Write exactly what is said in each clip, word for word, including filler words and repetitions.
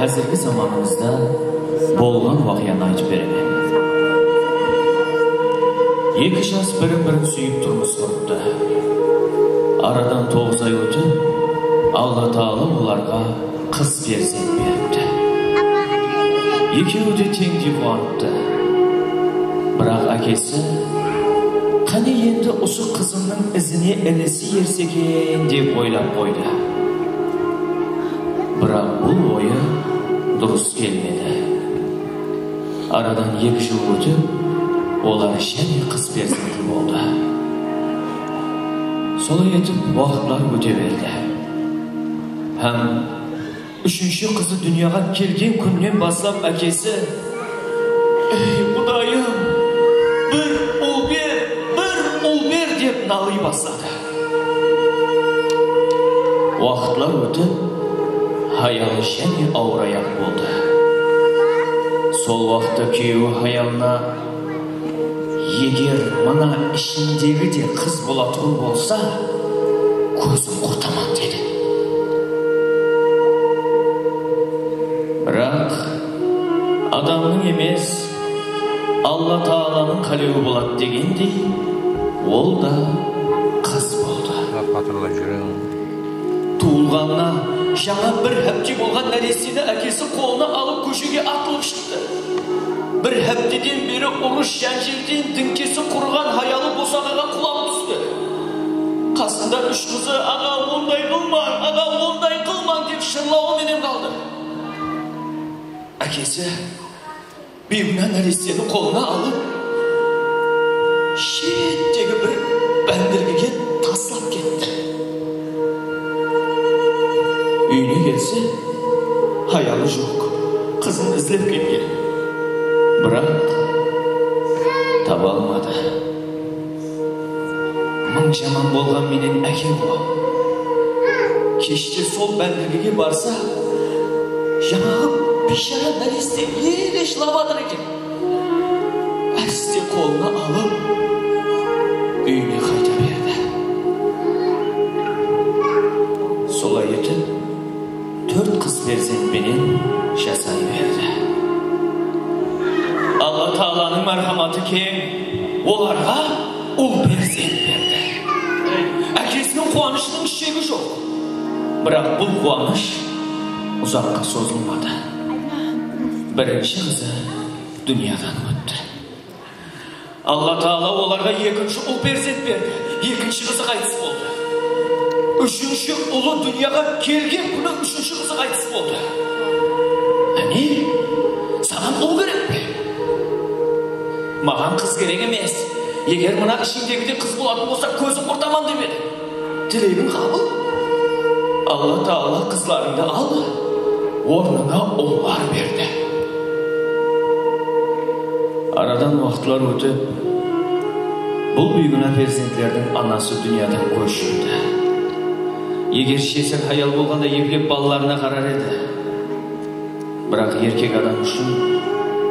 Házirgi zamanımızda bolǵan waqıyanı aytıp beremen. Eki jas birin-birin súyip turmıs qurıptı. Aradan toǵız ay ótip, Alla taala olarǵa qız perzent beripti. Ekewi de teńdey quwanıptı. Biraq ákesi, qáne endi usı qızımnıń izine inisi erse eken dep oylap qoydı. Biraq bul oyı durıs kelmedi. Aradan eki jıl ótip, olar jáne qız perzentli boldı. Solay etip waqıtlar óte berdi. Hám úshinshi qızı dúnyaǵa kelgen kúnnen baslap ákesi, "Ey, Qudayım, bir ul ber, bir ul ber," dep nalay basladı. Waqıtlar ótip, hayalı jáne awır ayaq boldı. Sol waqıtta kúyewi hayalına, "Eger mına ishindegi de qız bolatuǵın bolsa, kózim qurtaman," dedi. Biraq adamnıń emes, Alla taalanıń qálewi boladı degendey, ol da qız boldı. Batırlap júriń. Tuwılǵanına jańa bir hápte bolǵan náresteni ákesi qolına alıp kóshege atılıp shıqtı. Bir hápteden beri urıs-jánjelden dińkesi qurıǵan hayalı bosaǵaǵa qulap tústi. Qasında úsh qızı, "Aǵa, onday qılmań, aǵa, onday qılmań," dep shırlawı menen qaldı. Ákesi beygúna náresteni qolına alıp, shettegi bir bándirgige taslap ketti. Úyine kelse, hayalı joq, qızın izlep ketken. Biraq taba almadı. Mıń jaman bolǵan menen áke ǵo. Keshte sol bándirgige barsa, jańaǵı biyshara náreste ele jılap atır eken. Áste qolına alıp, úyine qayta berdi. Solay etip, tórt qız perzent penen jasay berdi. Alla taalanıń márhamatı keń, olarǵa ul perzent berdi. Ákesiniń quwanıshınıń shegi joq. Biraq bul quwanısh uzaqqa sozılmadı. Birinshi qızı dúnyadan ótti. Alla taala olarǵa ekinshi ul perzent berdi. Ekinshi qızı qaytıs boldı. Úshinshi ulı dúnyaǵa kelgen kúni úshinshi qızı qaytıs boldı. Áne, saǵan ul kerek pe? Maǵan qız kerek emes. Eger mına ishińdegidey qız bolatın bolsa, kózim qurtaman dep edim. Tilegiń qabıl. Alla taala qızlarıńdı aldı, ornına ullar berdi. Aradan waqıtlar ótip, bul biygúna perzentlerdiń anası dúnyadan kóz jumdı. Eger jesir hayal bolǵanda eplep balalarına qarar edi. Biraq erkek adam ushın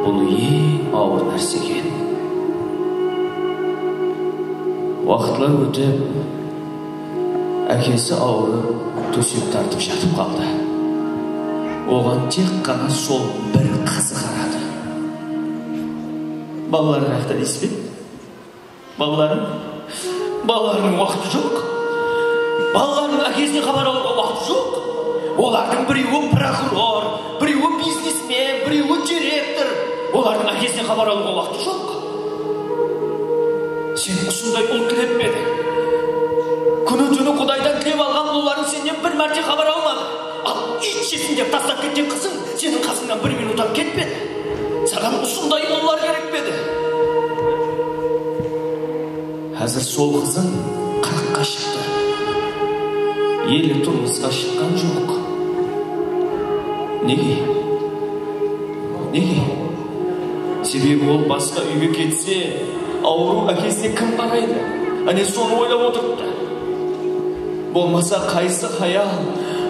bul eń awır nárse eken. Waqıtlar ótip, ákesi awırıp, tósek tartıp jatıp qaldı. Oǵan tek ǵana sol bir qızı qaradı. Balalar qayaqta deysiz be? Balalarım, balalarımnıń waqtı joq. Balalarımnıń ákesine xabar alıwǵa waqtı joq. Olardıń birewi prokuror, birewi biznesmen, birewi direktor. Olardıń ákesine xabar alıwǵa waqtı joq. Sen usınday ul tilep pe ediń? Kúni-túni Qudaydan tilep alǵan ullarıń sennen bir márte xabar almadı. Al, iyt jesin dep taslap ketken qızıń seniń qasıńnan bir minut hám ketpedi. Saǵan usınday ullar kerek pe edi? Házir sol qızıń qırıqqa shıqtı. Ele turmısqa shıqqan joq. Nege? Nege? Sebebi ol basqa úyge ketse, awırıw ákesine kim qaraydı? Áne, sonı oylap otırıptı. Bolmasa, qaysı hayal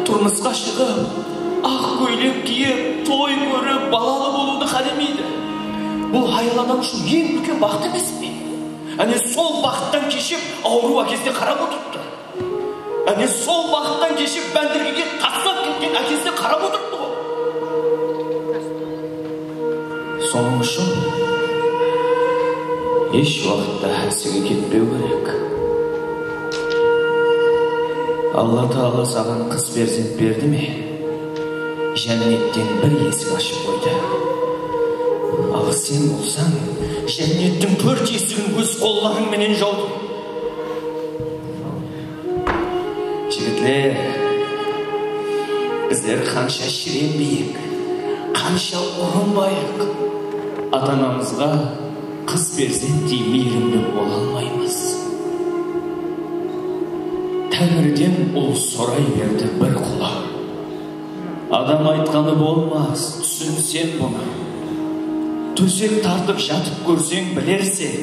turmısqa shıǵıp, aq kóylek kiyip, toy kórip, balalı bolıwdı qálemeydi? Bul hayal adam ushın eń úlken baxıt emes pe? Áne, sol baxıttan keship, awırıw ákesine qarap otırıptı. Áne, sol baxıttan keship, bándirgege taslap ketken ákesine qarap otırıptı ǵo. Sonıń ushın hesh waqıtta hásige ketpew kerek. Alla taala saǵan qız perzent berdi me? Jánnetten bir esik ashıp qoydı. Al sen bolsań, jánnettiń tórt esigin óz qollarıń menen jawdıń. Jigitler, bizler qansha shirenbeyik, qansha urınbayıq, ata-anamızǵa qız perzenttey miyrimli bola almaymız. Táńiriden ul soray berdi bir qulaǵ. Adam aytqanı bolmas, túsin sen bunı. Tósek tartıp jatıp kórseń bilersen,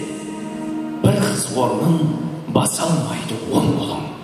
bir qız ornın basa almaydı on ulıń.